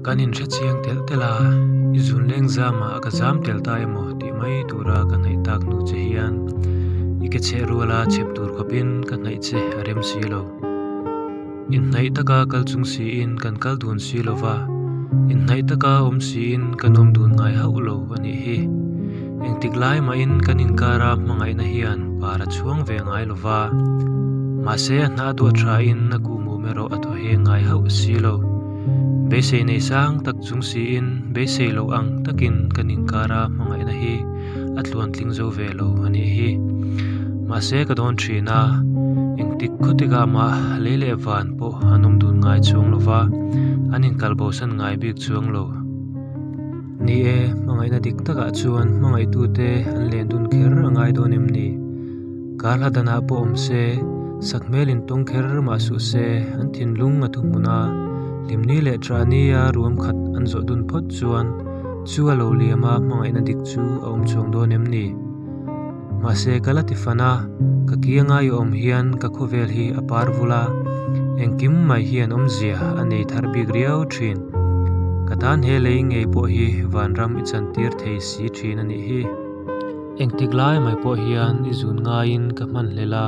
Kan inhre chiang telh telh a, i zun leng zamah ka zam tel ta emaw tih mai tura ka hnaih tak hnu che hian i ke chheh ruala chhep tur khawpin ka hnaih che a rem si lo. Inhnaih taka kal chung siin kan kal dun si lo va, inhnaih taka awm siin kan awm dun ngai hauh lo a nih hi. Engtik lai mahin kan inkara hmangaihna hian par a chhuang ve ngai lo va, mahse a hnah duah thain a kuhmum erawh a thaw heng ngai hauh si lo. Beisei nei sang tak chung siin beisei loh ang takin kan inkara hmangaihna hi a tluan tling zo ve lo a nih hi. Mahse ka dawn thin a, engtik khawtikah mah lei leh van pawh an awm dun ngai chuang lo va, an inkal bosan ngai bik chuang lo. Ni e, hmangaihna dik takah chuan hmangaihtute an len dun kher a ngai dawn em ni? Kar hla danah pawh awm se, sakhmel intawng kher mah suh se, an thinlung a thuhmun a, hlimni leh ṭahnia ruam khat an zawh dun phawt chuan chu a lo liam a hmangaihna dik chu a awm chhuang dawn em ni? Mahse ka la ti fan a, ka kianga i awm hian ka khawvel hi a par vul a, engkim mai hian awmzia a nei thar bik riau thin. Ka tan he lei ngei pawh hi vanram i chantir thei si thin a nih hi. Engtik lai mai pawh hian i zun ngaiin ka hman hlel a,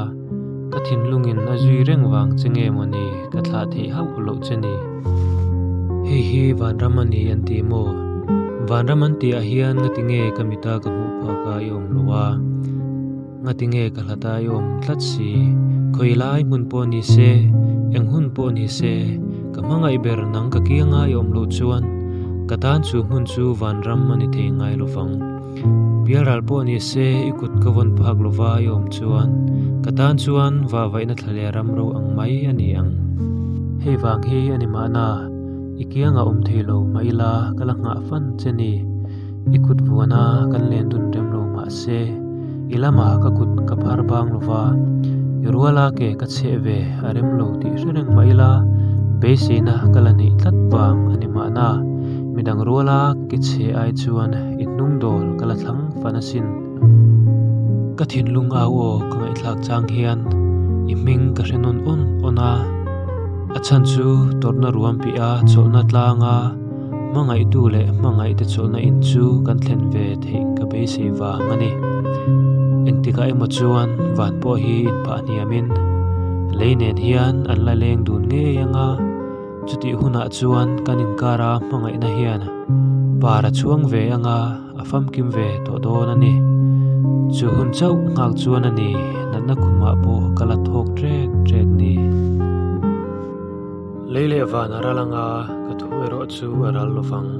ka thinlungin a zui reng vang che nge mawni ka thlah theih hauh loh che ni. Hei hi vanram a ni an ti maw? Vanram an tihah hian ngati nge ka mita ka hmuh phak a i awm lo a? Ngati nge ka hlata i awm tlat si? Khawi lai hmun pawh ni se, eng hun pawh ni se, ka hmangaih ber nang ka kianga i awm loh chuan ka tan chu hmun chu vanram a ni thei ngai lo vang. Pialral pawh ni se i kut ka vawn phak lova i awm chuan ka tan chuan vahvaihna thla leh ram ro ang mai a ni ang. Hei vang hi a ni mahna, i kiangah awm thei lo mah ila ka la nghah fan che ni. I kut vuana kan len dun rem lo mah se, i lamah ka kut ka phar bang lova, i ruala ke ka chheh ve a rem lo tih hre reng mah ila beiseina ka la neih tlat vang a ni mahna. Midang ruala ke chhe ai chuan i hnung dawl ka la thlang fan asin. Ka thinlung au aw ka ngaihthlak chang hian i hming ka hre nawn awn awn a, a chhan chu tawrhna ruam piah a chawlhna tlanga hmangaihtu leh hmangaihte chawlhna in chu kan thlen ve theih ka beisei vang a ni. Engtikah emaw chuan van pawh hi inphah hniamin lei nen hian an la leng dun ngei ang a. Chutih hunah chuan kan inkara hmangaihna hian par a chhuang ve anga a famkim ve tawh dawn a ni. Chu hun chauh nghak chuan a ni natna khumah pawh ka la thawk trek trek ni. Lei leh van a ral anga ka thu erawh chu a ral lovang.